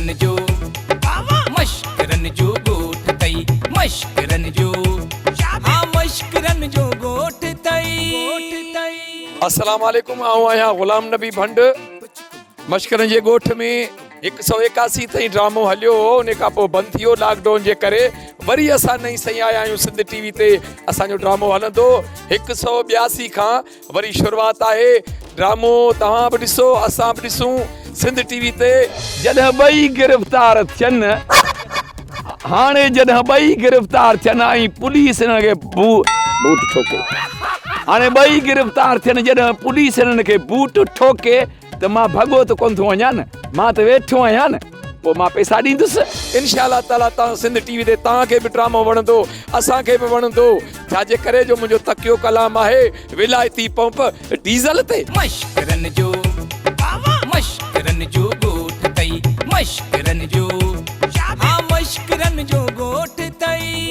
مشڪرن جو مشڪرن جو ڳوٺ اٿئي مشڪرن جو ها مشڪرن جو ڳوٺ اٿئي. السلام عليڪم آئون آهيان غلام نبي ڀنڊ مشڪرن جي ڳوٺ ۾ هڪ سئو ايڪاسي تائين ڊرامو هليو هو ان کان پوء بند ٿي ويو لاڪ ڊائون جي ڪري وري اسان نئين سئين آيا آهيون سنڌ ٽي وي تي اسان جو ڊرامو هلندو هڪ سئو ٻياسي کان وري شروعات آهي ڊرامو توهان به ڏسو اسان به ڏسون سنڌ ٽي وي تي. جڏهن ٻئي گرفتار ٿين هاڻي جڏهن ٻئي گرفتار ٿين ۽ پوليس انهن کي بوٽ ٺوڪي هاڻي ٻئي گرفتار ٿين جڏهن پوليس انهن کي بوٽ ٺوڪي ته مان ڀڳو ته ڪونه ٿو وڃان نه مان ته ويٺو آهيان نه پوء مان پئسا ڏيندس. انشاء الله تعالي توهان سنڌ ٽي وي تي توهان کي به ڊرامو وڻندو اسان کي به وڻندو ڇا جي ڪري جو منهنجو تڪيو ڪلام آهي ولايتي پمپ ڊيزل تي. مشڪرن جو مشڪرن جو ڳوٺ اٿئي مشڪرن جو ها مشڪرن جو ڳوٺ اٿئي.